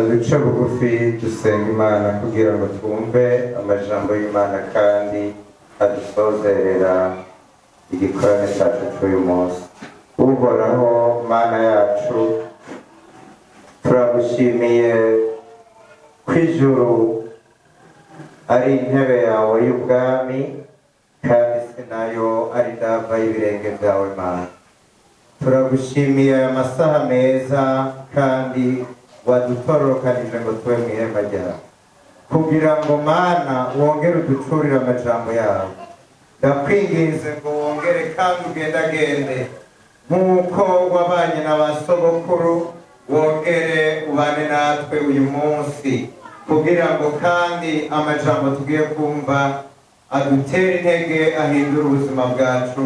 Duce bugufi dusenga Imana kugira ngo twumve amajambo y'Imana kandi adusozerera igikorane cyacu cy'uyu munsi. Uhoraho Mana yacu, turagushimiye ko ijuru ari intebe yawe y'ubwami kandi isi nayo ari ndava y'ibirenge byawe. Mana, turagushimiye aya masaha meza kandi wadutororokanije ngo tube mu ihema ryawe, kugira ngo, Mana, wongere uducurire amajambo yawe. Ndakwinginze ngo wongere kandi ugendagende nk'uko wabanye na ba sogokuru, wongere ubane natwe uyu munsi, kugira ngo kandi amajambo tugiye kumva adutere intege, ahindure ubuzima bwacu.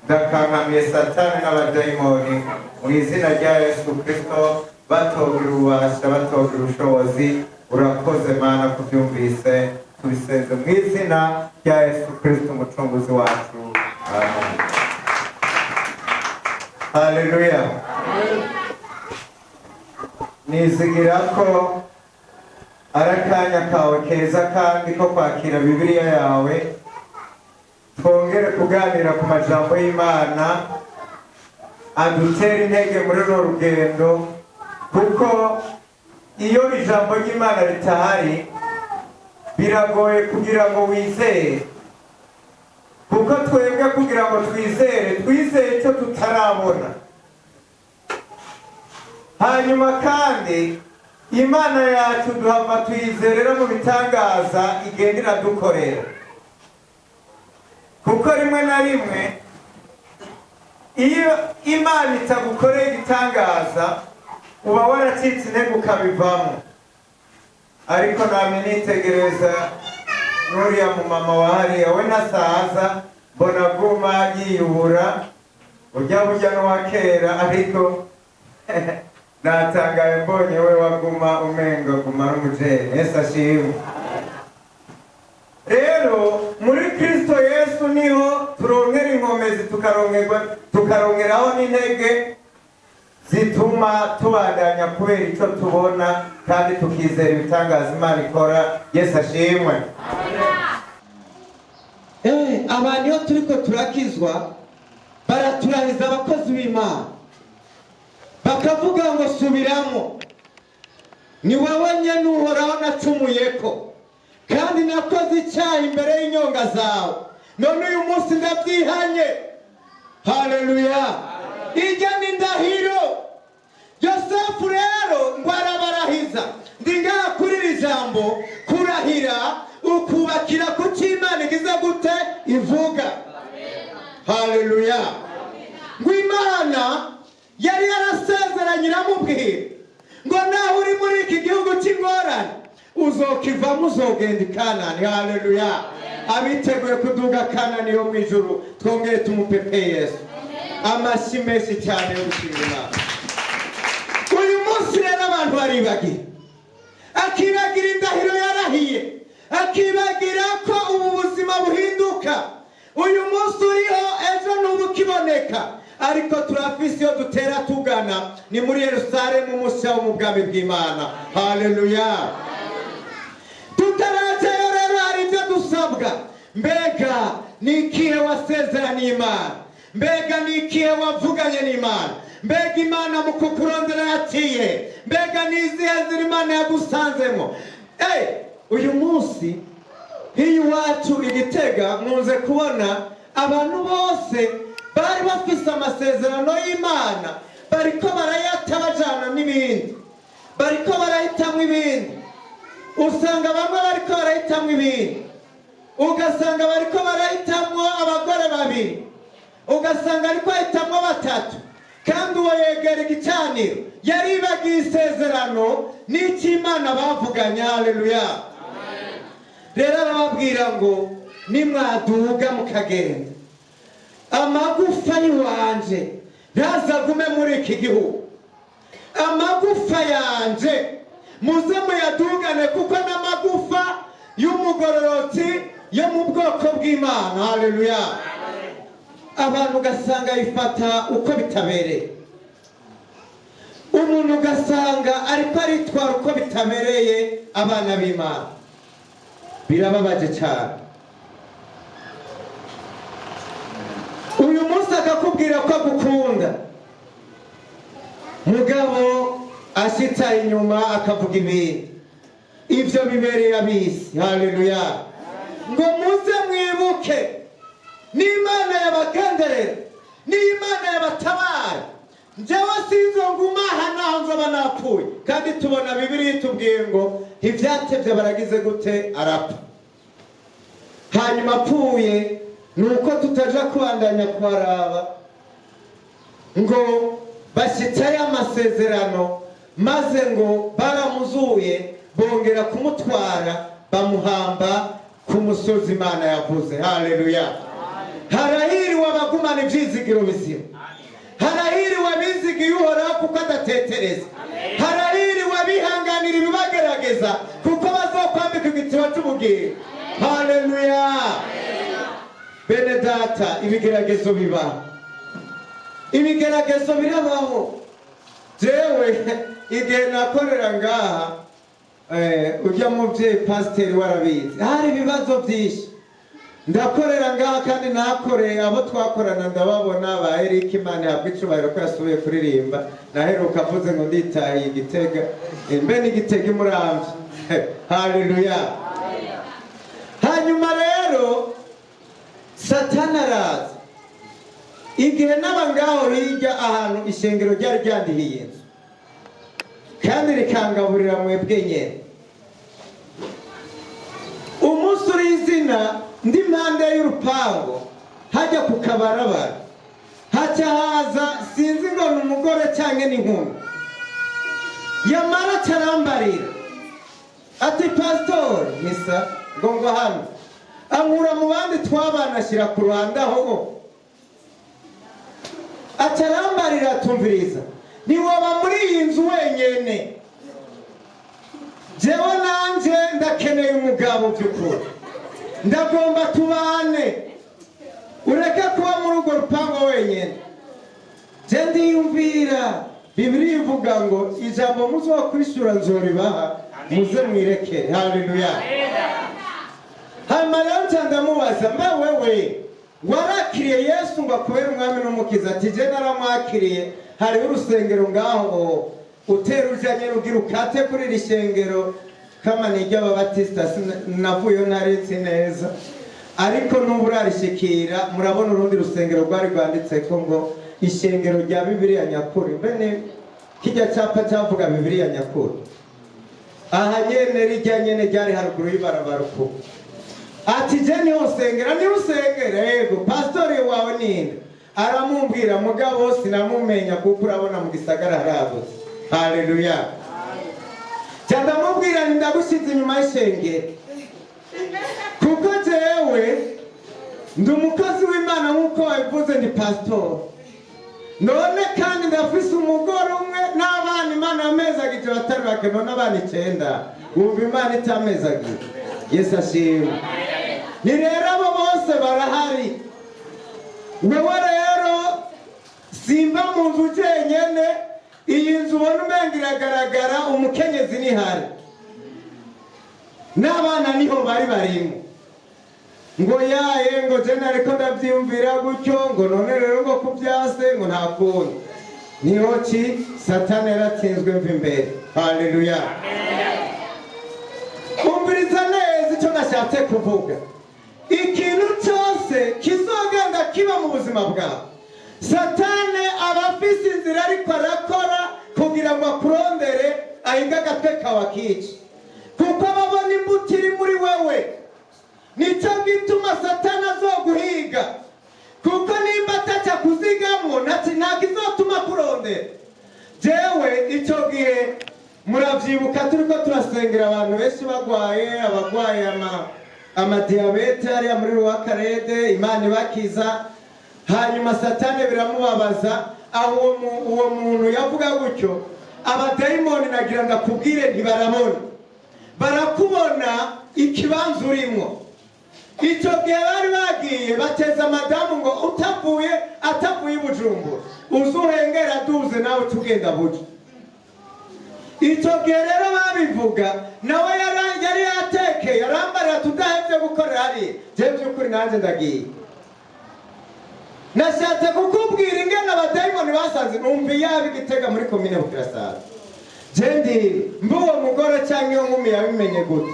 Ndakankamiye Satani n'abadayimoni mu izina rya Yesu Kristo, batogira ububasha, batogira ubushobozi. Urakoze Mana kubyumvise. Tubisenze mu izina rya Yesu Kristo umucunguzi wacu, amen. Haleluya. Nizigira ko ari akanya kawe keza kandi ko kwakira Bibiliya yawe, twongere kuganira ku majambo y'Imana adutera intege muri runo rugendo, kuko iyo ijambo ry'Imana ritahari biragoye kugira ngo wizere, kuko twebwe kugira ngo twizere, twizeye icyo tutarabona. Hanyuma kandi Imana yacu duhava tuyizerera mu bitangaza igenda iradukorera, kuko rimwe na rimwe iyo Imana itagukoreye igitangaza uba waracitse intege ukabivamo. Ariko namye nitegereza n'uriya mumama wa hariya, we ntasaza, mbona aguma yiyubura ujya burya n'uwa kera, ariko natangaye mbonye we waguma umengo aguma ari umujene. Yesu ashimwe. Rero muri Kristo Yesu niho turonkera inkomezi, tukaronkeraho n'intege zituma tubandanya kubera icyo tubona kandi tukizera ibitangaza Imana ikora. Yesu ashimwe. Abantu iyo turiko turakizwa baraturahiza, abakozi b'Imana bakavuga ngo: "Subiramo, ni wowe nyene Uhoraho nacumuyeko, kandi nakoze icyaha imbere y'inyonga zawe, none uyu munsi ndabyihanye." Haleluya! Ijya ni ndahiro. Yosefu rero ngo arabarahiza. Ndi ngaha kuri iri jambo kurahira, ukubakira ku cyo Imana igize gute? Ivuga. Haleluya! Ngo Imana yari yarasezeranye, iramubwira ngo: "Naho uri muri iki gihugu cy'ingorane, uzokivamo, uzogenda i Kanani." Haleluya! Abiteguye kuduga Kanani yo mu ijuru, twongere tumupepe Yesu amashyi menshi cyane yo gushima Imana. Uyu munsi rero abantu baribagira, akibagira indahiro yarahiye, akibagira ko ubu buzima buhinduka. Uyu munsi uriho, ejo ntubukiboneka, ariko turafise iyo dutera tugana, ni muri Yerusalemu mushya wo mu bwami bw'Imana. Haleluya! Tutarajayo rero hari ibyo dusabwa. Mbega ni ikihe wasezeraniye Imana? Mbega ni ikihe wavuganye n'Imana? Mbega Imana mu kukurondera yaciye? Mbega ni izihe nzira Imana yagusanzemo? Uyu munsi nk'iyo iwacu i Gitega nkunze kubona abantu bose bari bafise amasezerano y'Imana bariko barayata, bajana n'ibindi, bariko barahitamwo ibindi. Usanga bamwe bariko barahitamwo ibindi, ugasanga bariko barahitamwo abagore babiri, ugasanga ariko ahitamwo batatu, kandi uwo yegera igicaniro yaribagiye isezerano n'icy'Imana bavuganye. Haleluya! Rero arababwira ngo: "Nimwaduga mukagenda, amagufa y'iwanje ntazagume muri iki gihugu. Amagufa yanje muze muyadugane, kuko n'amagufa y'umugororotsi yo mu bwoko bw'Imana." Haleluya! Abantu ugasanga bifata uko bitabereye. Umuntu ugasanga ariko aritwara uko bitabereye abana b'Imana. Birababaje cyane. Uyu munsi akakubwira ko agukunda, mugabo ashitsa inyuma akavuga ibindi. Ibyo bibereye abisi. Haleluya! Ngo muze mwibuke n'Imana yabagenderera, n'Imana yabatabara. Njyewe sinzo aha naho nzoba napfuye. Kandi tubona Bibiliya itubwiye ngo ntibyatevye baragize gute, arapfa. Hanyuma apfuye, ni uko tutaja kubandanya kubaraba ngo bashyitsayo amasezerano, maze ngo baramuzuye, bongera kumutwara, bamuhamba ku musozi Imana yavuze. Haleluya! Harahiriwe abagumana ibyizigiro bizima, harahiriwe abizigiye Uhoraho kuko adatetereza, harahiriwe abihanganira ibibagerageza kuko bazokwambika igitiba cy'ubugingo. Haleluya! Bene data, ibigeragezo bibaho, ibigeragezo birabaho. Jewe igihe nakorera ngaha, ujya muvyeyi pasiteri warabizi, hari ibibazo byinshi. Ndakorera ngaha kandi nakoreye abo twakorana, ndababona ba Eric. Imana ihabwa icubahiro ko yasubiye kuririmba. Naheruka avuze ngo nditahiye Igitega. Mbe n'Igitega imuramvye. Haleluya! Hanyuma rero Satani araza. Igihe naba ngaho hirya, ahantu ishengero ryari ryandihiye inzu kandi rikangaburira mwebwe nyene, umunsi uri izina ndi impande y'urupango hajya ku kabarabara, haca haza, sinzi ngo ni umugore cyangwa n'inkumi, yamara acarambarira ati: "Pasitori misa ngo hano." Ankura mu bandi twabana, ashyira ku ruhande aho, acarambarira atumviriza: "Ntiwoba muri iyi nzu wenyene, jewe nanje ndakeneye umugabo by'ukuri, ndagomba tubane, ureke kuba muri urwo rupango wenyine." Je ndiyumvira, Bibiliya ivuga ngo ijambo muzokwishura nzoribaha, muze mwirekere. Haleluya! Hanyuma rero nca ndamubaza: "Mbe wewe warakiriye Yesu ngo akubere umwami n'umukiza?" Ati: "Je naramwakiriye, hariho urusengero ngaho utera uja nyene ugira ukate kuri iri shengero kama ni iry'ababatisita, navuyeyo ntarinzi neza, ariko n'ubu urarishikira murabona urundi rusengero rwari rwanditseko ngo ishengero rya Bibiliya nyakuri." Mbe ni kijya cyapa cyavuga Bibiliya nyakuri aha nyene, rijya nyene ryari haruguru y'ibarabara uku. Ati: "Je niho usengera." "Niho usengera?" "Yego." "Pasitori wawe ninde?" Aramumbwira, mugabo sinamumenya kuko urabona mu gisagara haragutse. Haleluya! Jya ndamubwira nti: "Ndagushyize inyuma y'ishengero kuko jewe ndi umukozi w'Imana nk'uko wabivuze, ndi pasitori, none kandi ndafise umugore umwe n'abana Imana yamezagije batari bake. None abana 9, wumva Imana itamezagije?" Yesu ashimwe! Ni rero abo bose barahari. Wewe rero simba mu nzu jenyene, iyi nzu ubona umenga iragaragara, umukenyezi nihari n'abana niho bari barimo. Ngo yaye, ngo je nariko ndavyiyumvira gutyo, ngo none rero ngo kuvyase, ngo nta kundi. Niho ki Satani yaratsinzwe, mva imbere. Haleluya! Umviriza neza icyo nashatse kuvuga: ikintu cyose kizogenda kiba mu buzima bwawe, Satani aba afise inzira ariko arakora kugira ngo akurondere, ahinge agatwe kawe akice, kuko aba abona imbuto iri muri wewe. Nicyo gituma Satani azoguhiga, kuko nimba ataca kuzigamwo ntabwo izotuma kurondera. Jewe icyo gihe muravyibuka turiko turasengera abantu benshi bagwaye, abagwaye amadiyabete hariya muri Ruwakarede, Imana ibakiza. Hanyuma Satani biramubabaza aho uwo muntu yavuga gutyo. Abadayimoni, nagira ndakubwire, ntibarabona, barakubona ikibanza urimwo. Icyo gihe bari bagiye bateza madamu ngo utavuye, atavuye i Bujumbura, uze uhengera aduze nawe tugenda buja. Icyo gihe rero babivuga, nawe yari yatekeye, arambarira tudahebye gukorera hariya. Jewe by'ukuri nanjye ndagiye. Nashatse kukubwira ingene abadayimoni basanze numva iyaba Igitega muri komine Bukirasazi. Je ndi mbe uwo mugore cyangwa iyo nkumi yabimenye gute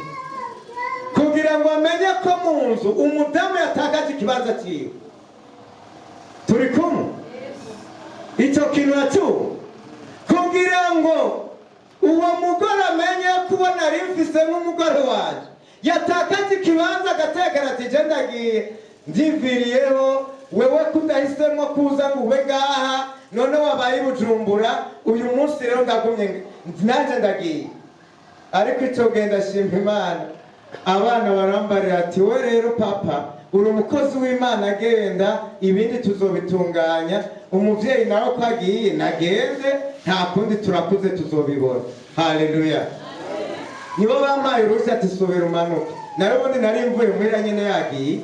kugira ngo amenye ko mu nzu umudamu yatakaje ikibanza cyiwe? Turi kumwe? Icyo kintu uracyumva? Kugira ngo uwo mugore amenye ko uwo nari mfise nk'umugore wanjye yatakaje ikibanza, agatekana ati: "Je ndagiye, ndiviriyeho. Wewe kudahisemo kuza ngo ube ngaha, none wabaye i Bujumbura uyu munsi, rero ndagumye nanjye ndagiye." Ariko icyo gihe ndashima Imana, abana barambarira ati: "We rero papa, uri umukozi w'Imana, agenda, ibindi tuzobitunganya. Umubyeyi nawe ko agiye, nagende, nta kundi, turakuze, tuzobibona." Haleluya! Nibo bampaye uruhushya ati: "Subira umanuke." Nawe ubundi nari mvuye muhira nyine yagiye.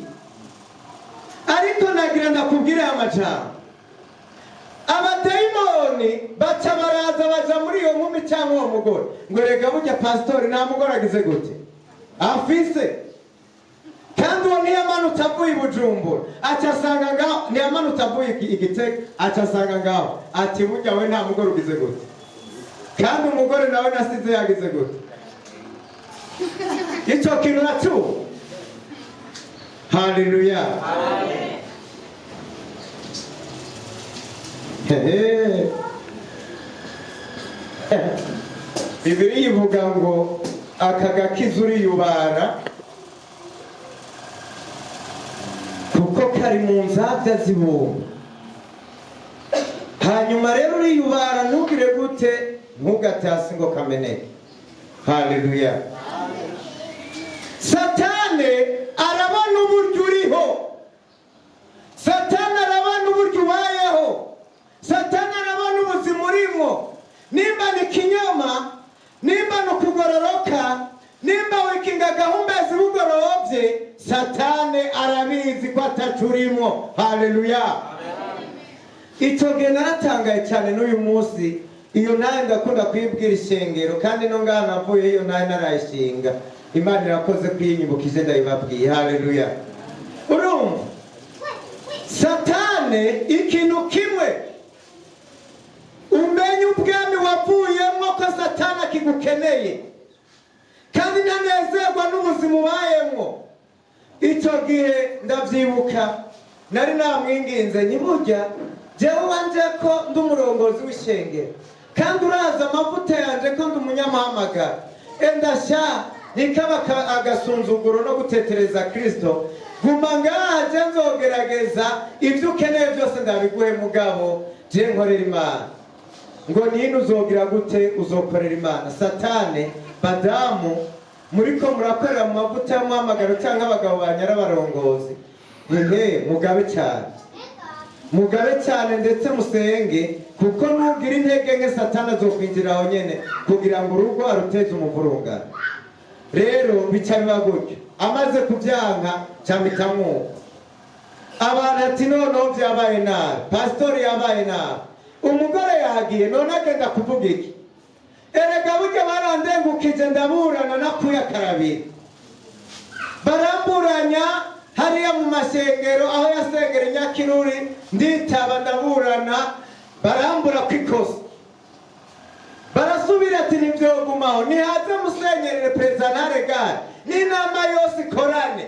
Ariko nagira ndakubwire aya majambo: abadayimoni baca baraza, baja muri iyo nkumi cyangwa uwo mugore ngo: "Rega burya pasitori nta mugore agize gute afise." Kandi uwo ntiyamanutse avuye i Bujumbura, aca asanga ngaho. Ntiyamanutse avuye i Gitega, aca asanga ngaho ati: "Burya we nta mugore ugize gute, kandi umugore nawe nasize yagize gute." Icyo kintu uracyumva? Haleluya! Hehe. Bibiliya ivuga ngo aka gakiza uriyubara kuko kari mu nzabya zibumba. Hanyuma rero uriyubara, ntugire gute, ntugate hasi ngo kameneke. Haleluya! Satane arabona uburyo uriho, Satani arabona uburyo ubayeho, Satani arabona ubuzima urimo, nimba ni ikinyoma, nimba ni ukugororoka, nimba wikinga agahumbezi bugorobye. Satani arabizi ko atacu urimo. Haleluya! Icyo gihe naratangaye cyane. N'uyu munsi iyo nawe ndakunda kuyibwira ishengero, kandi no ngaha navuye iyo nawe narayishinga. Imana irakoze kuyinyibukije, ndayibabwiye. Haleluya! Urumva, Satane, ikintu kimwe umenye, ubwami wavuyemo, ko Satani akigukeneye kandi ntanezerwa n'ubuzima ubayemo. Icyo gihe ndabyibuka nari namwinginze nyiburya: "Jewe wanje ko ndi umurongozi w'ishengero, kandi uraza amavuta yanje ko ndi umunyamuhamagara, enda sha ntikaba agasunzuguro no gutetereza Kristo, guma ngaha, je nzogerageza ibyo ukeneye byose ndabiguhe, mugabo je nkorera Imana." Ngo nino uzogira gute? Uzokorera Imana. Satane, badamu muriko murakorera mu mavuta y'umuhamagaro cyangwa abagabo ba nyarabarongozi, ehe, mugabe cyane, mugabe cyane, ndetse musenge, kuko nugira intege nke Satani azokwinjira aho nyene kugira ngo urugo aruteze umuvurungano. Rero bica biba gutyo. Amaze kubyanka, cyamitamwuka abantu ati: "Noneho byabaye nabi, pasitori yabaye nabi, umugore yagiye, none agenda kuvuga iki? Erega burya barandengukije, ndaburana nakuye akarabiri, baramburanya hariya mu masengero aho yasengera i Nyakiruri, nditaba, ndaburana, barambura ku ikosa." Barasubira ati: "Ntibyogumaho, nihaze musenyerere perezida ntaregare n'inama yose ikorane.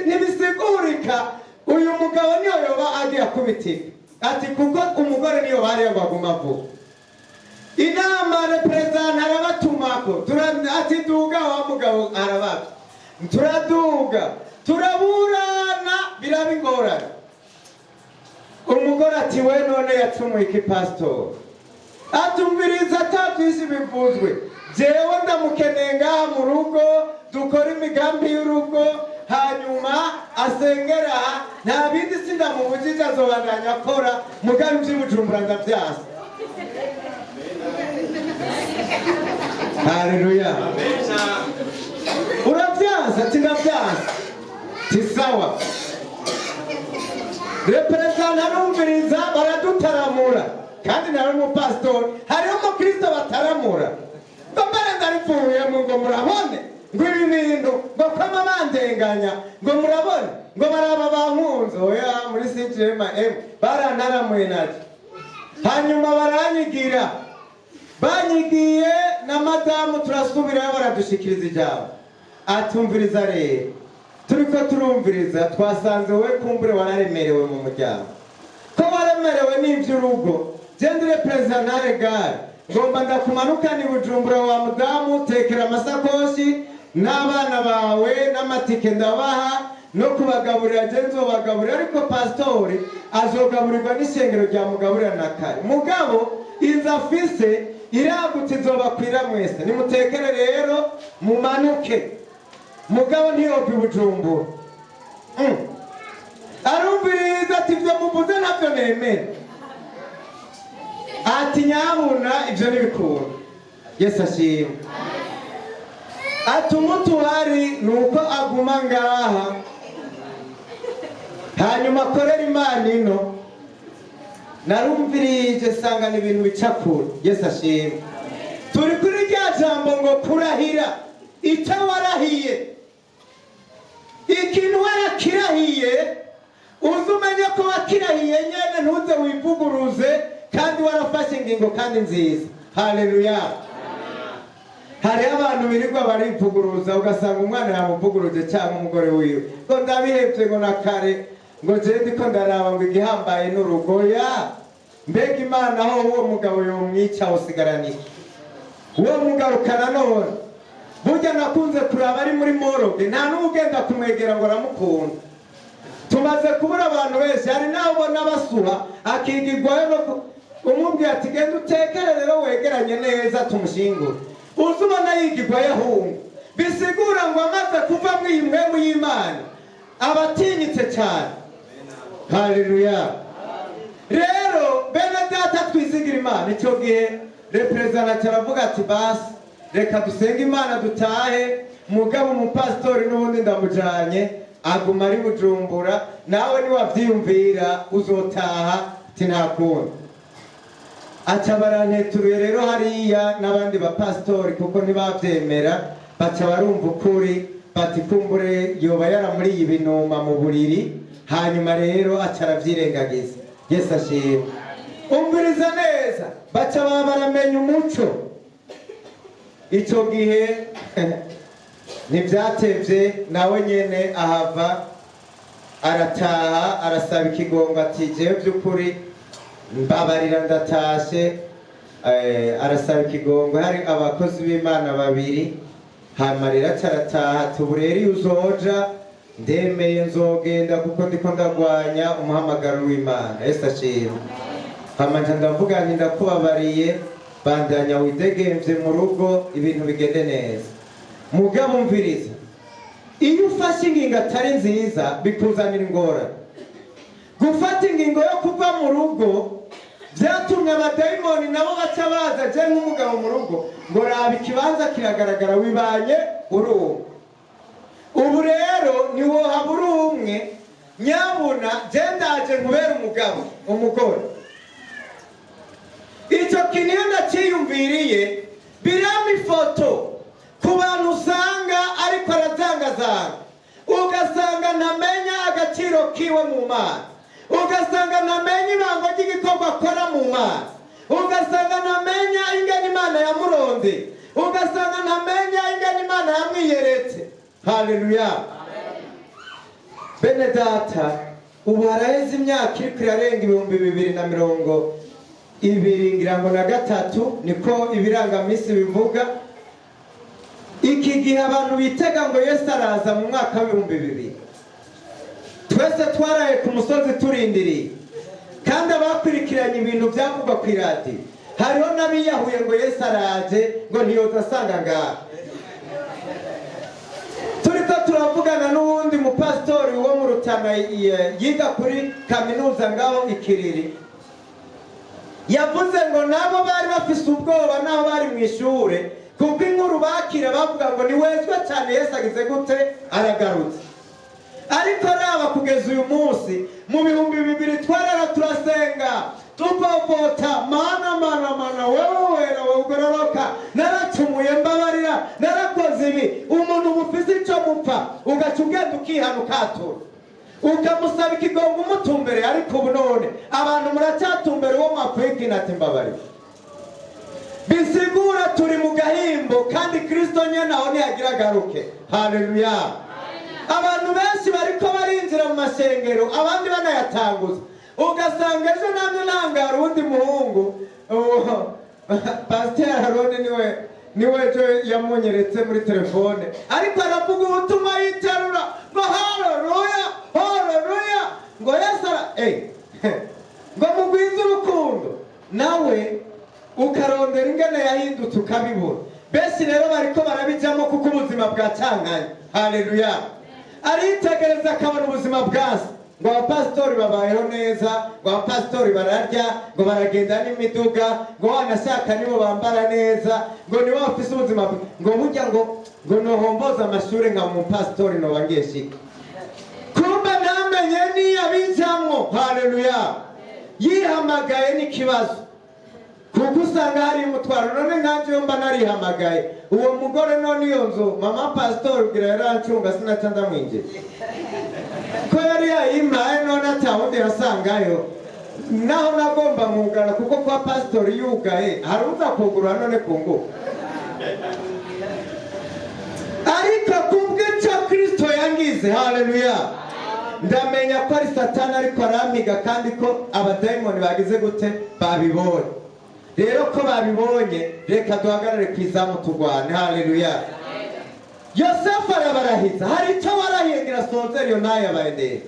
Ntibisigurika, uyu mugabo niyo yoba agiye akubitika." Ati: "Kuko umugore niyo bariyo ngo aguma avuga." Inama, perezida arabatumako, ati: "Duga." Wa mugabo arababye, turaduga, turaburana, biraba ingorane. Umugore ati: "We none yacumuye iki, pasitori?" Atumviriza, ata byinshi bivuzwe, jewe ndamukeneye ngaha mu rugo, dukora imigambi y'urugo, hanyuma asengera aha, nta bindi, sindamubujije, azobandanya akora, mugabo ivy'ibujumbura ndavyase. Haleluya! "Uravyanse?" Ati: "Ndavyanse." Ti: "Sawa." Reperezida arumviriza, baradutaramura, kandi nawe umupasitori, hariho umukristo bataramura. Ngo mbere ndarivuyemo, ngo murabone ngo ibi bintu, ngo kwama bandenganya, ngo murabone ngo baraba bankunze. Oya, muri CGM barantaramuye nacyo, hanyuma baranyigira, banyigiye na madamu, turasubirayo, baradushikiriza ijambo, atumviriza. Rero turiko turumviriza, twasanze we kumbure wararemerewe mu muryango, ko waremerewe n'ivy'urugo. Gendure perezida gare, ngomba ndakumanukana i Bujumbura. Wa mudamu, tekera amasakoshi n'abana bawe n'amatike ndabaha, no kubagaburira je nzobagaburira, ariko pasitori azogaburirwa n'ishengero rya mugaburira na kare. Mugabo inzu afise iragutse, izobakwira mwese. Nimutekere rero mumanuke. Mugabo ntiyopfa i Bujumbura. Arumviriza ati: "Ibyo muvuze ntabyo nemera." Ati: "Nyabuna, ibyo ntibikunda." Yesu ashimwe. Ati: "Umuti uhari ni uko aguma ngaha, hanyuma akorera Imana ino." Narumvirije sanga ni ibintu bica kure. Yesu ashimwe. Turi kuri rya jambo ngo kurahira. Icyo warahiye, ikintu warakirahiye, uze umenye ko wakirahiye nyene, ntuze wivuguruze kandi warafashe ingingo kandi nziza. Haleluya. Hariho abantu birirwa barivuguruza, ugasanga umwana yamuvuguruje cyangwa umugore wiwe, ngo ndabihevye, ngo na kare, ngo jewe ndiko ndaraba ngo igihambaye n'urugoya. Mbega Imana, aho uwo mugabo yomwica usigarana iki? Uwo mugarukana none? Burya nakunze kuraba ari muri morgue, nta n'ugenda kumwegera ngo aramukunda. Tumaze kubura abantu benshi. Hari n'aho ubona basuha, akigirwayo no umubwiye ati: "Genda utekere rero, wegeranye neza tumushingure." Uzi ubona yigirwayo ahunga. Bisigura ngo amaze kuva mu iyi mpwemu y'Imana aba atinyitse cyane. Haleluya. Rero bene data, twizigira Imana. Icyo gihe reperezida aravuga ati: "Basi reka dusenge Imana dutahe. Mugabo umupasitori n'ubundi ndamujanye, aguma ari Bujumbura, nawe niwavyiyumvira uzotaha." Ati: "Nta kundi." Aca baranteturuye rero hariya n'abandi bapasitori, kuko ntibavyemera, baca barumva ukuri, bati: "Kumbure yoba yaramuriye ibinuma mu buriri." Hanyuma rero aca aravyirengagiza. Yesu ashimwe. Umviriza neza, baca baba baramenya umuco. Ico gihe ntivyatevye, nawe nyene ahava arataha, arasaba ikigongo, ati: "Jewe by'ukuri mbabarira, ndatashe." Arasaba ikigongo, hari abakozi b'Imana babiri. Hanyuma rero aca arataha, ati: "Ubu rero iyo uzoja ndemeye, nzogenda, kuko ndiko ndagwanya umuhamagaro w'Imana." Yesu ashimwe. Hama nca ndavuga nti: "Ndakubabariye, bandanya widegemvye mu rugo, ibintu bigende neza." Mugabo umviriza, iyo ufashe ingingo atari nziza bikuzanira ingorane. Gufata ingingo yo kuva mu rugo byatumye abadayimoni nabo baca baza. Je nk'umugabo mu rugo, ngo: "Raba, ikibanza kiragaragara, wibanye uri umwe. Ubu rero ntiwohaba uri umwe. Nyabuna je ndaje nkubere umugabo, umugore." Icyo kintu iyo ndakiyumviriye, birama ifoto ku bantu usanga ariko arazangazanga, ugasanga ntamenya agaciro kiwe mu Mana, ugasanga ntamenya ibango ry'igikorwa akora mu Mana, ugasanga ntamenya ingene Imana yamuronde, ugasanga ntamenya ingene Imana yamwiyeretse. Haleluya. Bene data, ubu haraheze imyaka iriko irarenga 2023, ngira ngo na gatatu, niko ibirangamisi bivuga. Iki gihe abantu bitega ngo Yesu araza mu mwaka w'2000, twese twaraye ku musozi turindiriye. Kandi abakurikiranye ibintu byavugwa ku iradiyo, hariho n'abiyahuye ngo Yesu araje, ngo ntiyoza asanga ngaha. Turiko turavugana n'uwundi mupasitori wo mu Rutana yiga kuri kaminuza ngaho ikiriri, yavuze ngo nabo bari bafise ubwoba naho bari mu ishure, kuko inkuru bakira bavuga ngo niwezwe cyane, Yesu agize gute? Aragarutse. Ariko raba, kugeza uyu munsi mu 2000 twarara turasenga. Tupopota mana mana mana, wewe wera, wowe ugororoka, naracumuye, mbabarira, narakoze ibi. Umuntu mufise icyo mupfa, ugaca ugenda ukihana, ukatura, ukamusaba ikigongo, umutumbere. Ariko ubu none abantu muracyatumbere uwo mwapfuye ikintu ati mbabarira. Bisigura turi mu gahimbo, kandi Kristo nyene aho ntiyagira agaruke. Haleluya! Abantu benshi bariko barinjira mu mashengero, abandi banayatanguza, ugasanga ejo namye nangara uwundi muhungu. Uwo Pasiteri Aroni niwe ejo yamunyeretse muri telefone, ariko aravuga ubutumwa yiterura ngo haleluya, haleluya, ngo Yesu ara ngo mugwize urukundo. Nawe ukarondera ingene yahindutse ukabibura. Benshi rero bariko barabijamo kuko ubuzima bwacanganye. Haleluya! Aritegereza akabona ubuzima bwase, ngo abapasitori babayeho neza, ngo abapasitori bararya, ngo baragenda n'imiduga, ngo wanashaka nibo bambara neza, ngo nibo bafise ubuzima ngo burya ngo nohomboza amashuri nka umupasitori noba ngiye shika. Kumbe ntamenye niyabijamwo. Haleluya! Yihamagaye n'ikibazo, kuko usanga hari umutwaro. None nkanjye iyo mba narihamagaye uwo mugore, none iyo nzu mama pasitori ubwira yarancunga, sinaca ndamwinjira ko yari yayimpaye. None atawundi yasangayo, naho nagomba mwugara, kuko kwa pasitori yugaye hari uza kugurura none ku ngufu. Ariko kubw'icyo Kristo yangize, haleluya, ndamenya ko ari Satani ariko arampiga, kandi ko abadayimoni bagize gute? Babibonye. Rero ko babibonye, reka duhagarare ku izamu turwane. Haleluya! Yosefu arabarahiza. Hari icyo warahiye? Ngira sonzeri iyo nayo yabaye ndende.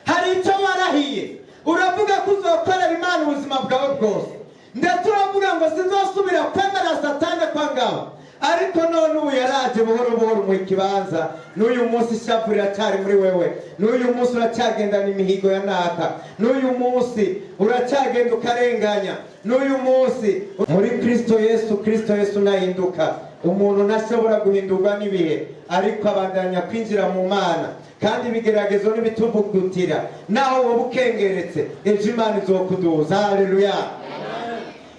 Hari icyo warahiye, uravuga ko uzokorera Imana ubuzima bwawe bwose, ndetse uravuga ngo sinzosubira kwemera Satani kwa ngabo. Ariko none ubu yaraje buhoro buhoro mu kibanza. N'uyu munsi ishavu riracyari muri wewe, n'uyu munsi uracyagendana imihigo ya naka, n'uyu munsi uracyagenda ukarenganya, n'uyu munsi muri Kristo Yesu. Kristo Yesu nahinduka. Umuntu ntashobora guhindurwa n'ibihe, ariko abandanya kwinjira mu Mana, kandi ibigeragezo n'ibituvugutira, naho wowe ukengeretse, ejo Imana izokuduza. Haleluya!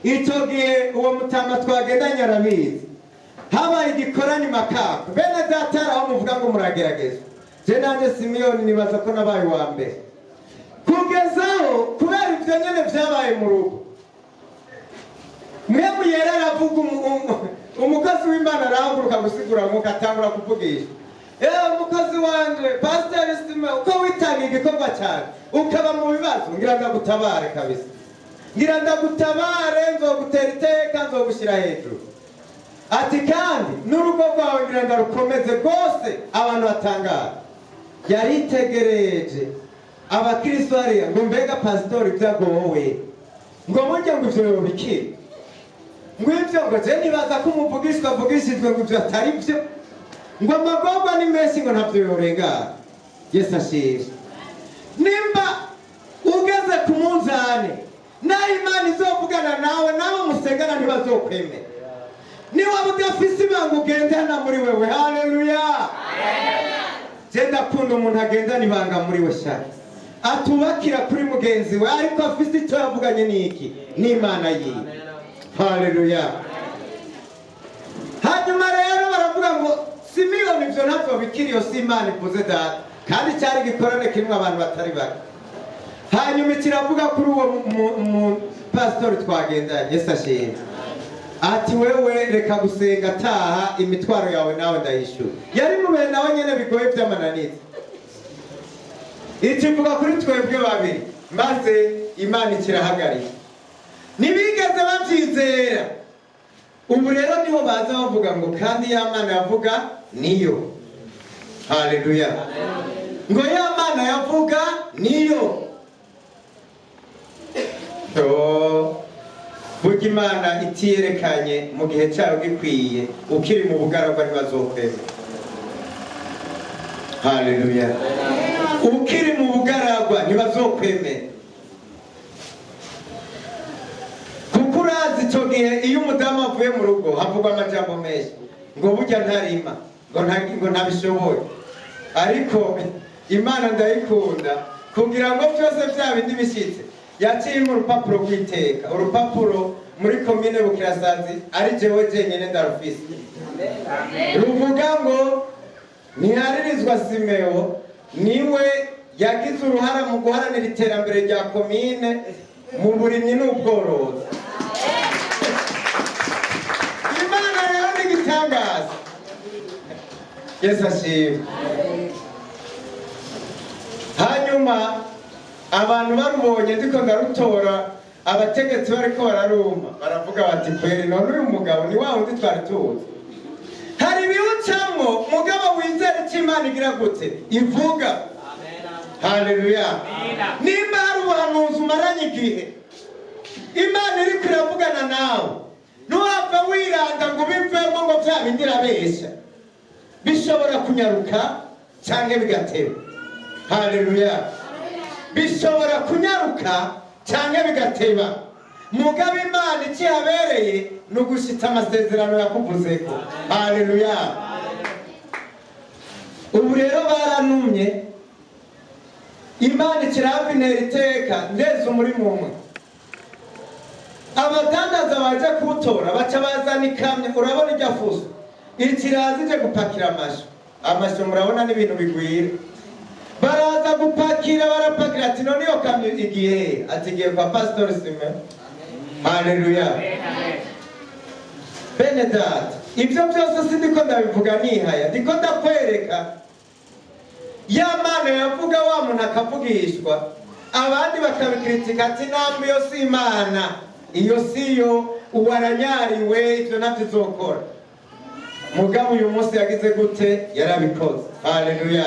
Icyo gihe uwo mutama twagendanye arabizi. Habaye igikorani makaka. Bene data, hari aho muvuga ngo muragerageza. Je nanjye Simiyoni nibaza ko nabaye uwa mbere kugezaho, kubera ibyo nyene vyabaye mu rugo. Mwe yera aravuga, umukozi w'Imana arahaguruka gusigura mwuka, atangura kuvugisha: "Ewe umukozi wanje Pasiteri Sima, uko witangiye igikorwa cyane ukaba mu bibazo, ngira ndagutabare kabisa, ngira ndagutabare, nzogutera iteka, nzogushyira hejuru." Ati kandi n'urugo rwawe ngira ndarukomeze rwose. Abantu batangara. Yaritegereje abakristo hariya ngo mbega pasitori byagowe, ngo burya ngo ivyo yobikira, ngo ivyo ngo je nibaza ko umuvugishwa avugishijwe, ngo ivyo atari byo, ngo amagorwa ni menshi, ngo ntavyo yorengana. Yesu ashimwe! Nimba ugeze ku munzane, naho Imana izovugana nawe, nabo musengana ntibazokwemera niba udafise ibanga ugendana muri wewe. Haleluya! Je ndakunda umuntu agendana ibanga muri we shaka, atubakira kuri mugenzi we, ariko afise icyo yavuganye n'iki? N'Imana yiwe. Haleluya! Hanyuma rero baravuga ngo Simiyoni ibyo ntabwo bikiri, iyo si Imana ivuze data. Kandi cyari igikorane kirimo abantu batari bake. Hanyuma kiravuga kuri uwo pasitori twagendanye. Yesu ashimwe! Ati wewe reka gusenga, taha, imitwaro yawe nawe ndayishyura. Yari mu bihe nawe nyine bigoye by'amananiza. Ikivuga kuri twebwe babiri, maze Imana ikirahagarika. Ntibigeze babyizera. Ubu rero niho baza bavuga ngo kandi ya Mana yavuga niyo. Haleluya! Ngo ya Mana yavuga niyo. Yo, burya Imana itiyerekanye mu gihe cyayo gikwiye, ukiri mu bugaragwa ntibazokwemera. Haleluya! Ukiri mu bugaragwa ntibazokwemera, kuko urazi icyo gihe iyo umudamu avuye mu rugo havugwa amajambo menshi, ngo burya ntarima, ngo ntabishoboye. Ariko Imana ndayikunda, kugira ngo byose bya bindi bishyitse. Yaciye mu rupapuro rw'iteka, urupapuro muri komine Bukirasazi ari jewe jenyine ndarufise, ruvuga ngo Ntiharirizwa Simeo niwe yagize uruhara mu guharanira iterambere rya komine mu burimyi n'ubworozi. Imana rero ni igitangaza. Yesu ashimwe. Hanyuma abantu barubonye ndiko ndarutora, abategetsi bariko bararuma, baravuga bati: "Kweri none uyu mugabo ni wa wundi twari tuzi?" Hari ibiwucamwo, mugabo wizera icyo Imana igira gute? Ivuga. Haleluya! Nimba hari ubuhanuzi umaranye igihe Imana iriko iravugana nawe, ntuhava wiranga ngo ubivemo ngo vya bindi irabesha. Bishobora kunyaruka canke bigateba. Haleluya! Bishobora kunyaruka canke bigateba, mugabo Imana ikihabereye ni ugushitsa amasezerano yakuvuzeko. Haleluya! Ubu rero baranumye, Imana ikiramba intera iteka ndeze umurimo umwe. Abadandaza baje kuwutora baca bazana ikamyo. Urabona irya fuso ikiraza ije gupakira amashu. Amashu murabona n'ibintu bigwira. Baraza gupakira, barapakira. Ati: "None iyo kamyo igiye he?" Ati: "Igiye kwa Pasitori Sime." Haleluya! Bene data, ibyo byose sindiko ndabivuga nihaya, ndiko ndakwereka ya Mana yavuga, wa muntu akavugishwa, abandi bakabikritika ati: "Namwe iyo si Imana, iyo si yo, uwaranyariwe, ibyo ntabyo izokora." Mugabo uyu munsi yagize gute? Yarabikoze. Haleluya!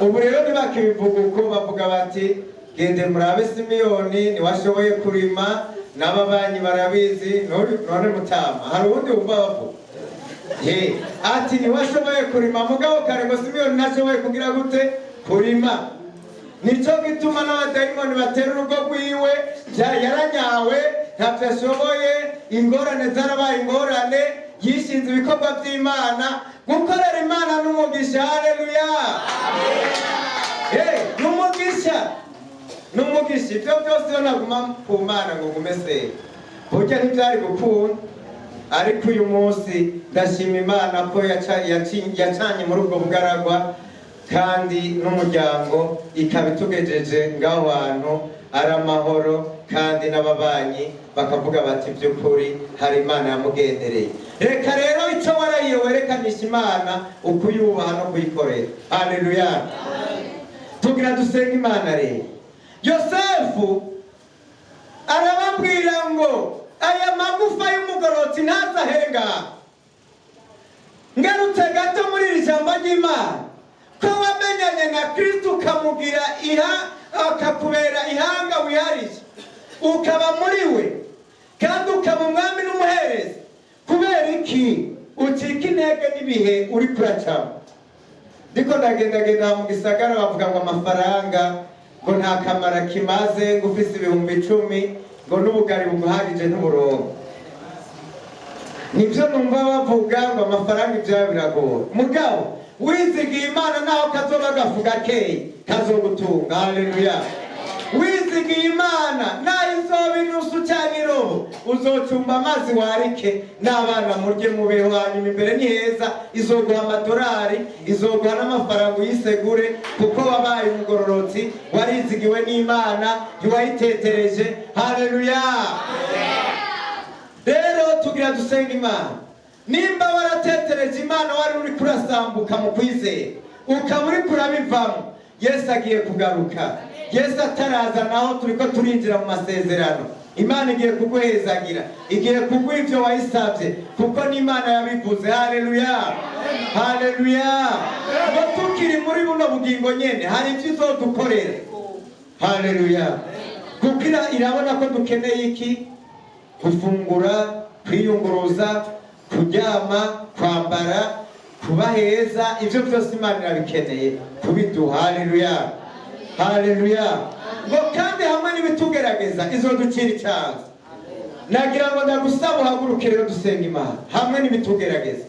Ubu rero ntibakibivuga uko, bavuga bati: "Gende murabe Simiyoni, niwashoboye kurima, n'ababanyi barabizi." None mutama, hari uwundi wumva bavuga? Ye, ati niwashoboye kurima, mugabo kare ngo Simiyoni ntashoboye kugira gute? Kurima. Nico gituma n'abadayimoni batera urugo rwiwe, yaranyawe, ntavyo ashoboye, ingorane zarabaye ingorane, yishinze ibikorwa vy'Imana. Gukorera Imana n'umugisha. Haleluya! Hey, n'umugisha, n'umugisha. Ibyo byose iyo naguma ku Mana ngo ngume senga, burya ntibyari gukunda. Ariko uyu munsi ndashima Imana ko yacanye muri ubwo bugaragwa kandi n'umuryango, ikaba itugejeje ngaho hantu ari amahoro, kandi n'ababanyi bakavuga bati: "By'ukuri hari Imana yamugendereye." Reka rero icyo warahiye werekanisha Imana ukuyubaha no kuyikorera. Haleluya! Tugira dusenga Imana. Rero Yosefu arababwira ngo aya magufa y'umugororotsi ntazahenga. Ngarutse gato muri iri jambo ry'Imana, ko wamenyanye na Kristo, ukamugira iha, akakubera ihanga wihariye, ukaba muri we kandi ukaba umwami n'umuherezi, kubera iki ucika intege n'ibihe uri kuracamo? Ndiko ndagendagenda mu gisagara, bavuga ngo amafaranga ngo nta kamaro kimaze, ngo ufise 10,000 ngo n'ubugari buguhagije n'uburongo. Nibyo numva bavuga ngo amafaranga ibyabo biragora. Mugabo wizigiye Imana, naho kazoba gafu gakeyi kazogutunga. Haleluya! Wizigiye Imana, naho izoba inusu cyangwa irobo, uzocumba amazi warike n'abana murye mubeho. Hanyuma imbere ni heza, izoguha amadolari, izoguha n'amafaranga uyisegure, kuko wabaye umugororotsi, warizigiwe n'Imana, ntiwayitetereje. Haleluya! Rero tugira dusenga Imana. Nimba waratetereje Imana, wari uri kurasambuka mu kwizera, ukaba uri kurabivamo, Yesu agiye kugaruka. Yesu ataraza naho turiko turinjira mu masezerano. Imana igiye kuguhezagira, igiye kuguha ibyo wayisabye, kuko n'Imana yabivuze. Haleluya, haleluya! Ngo tukiri muri buno bugingo nyene hari ibyo izodukorera. Haleluya! Kuko irabona ko dukeneye iki? Gufungura, kwiyunguruza, kuryama, kwambara, kuba heza. Ibyo byose Imana irabikeneye kubiduha. Haleluya, haleluya! Ngo kandi hamwe n'ibitugerageza izoducira icyanzu. Nagira ngo ndagusaba uhaguruke rero dusenga Imana hamwe n'ibitugerageza.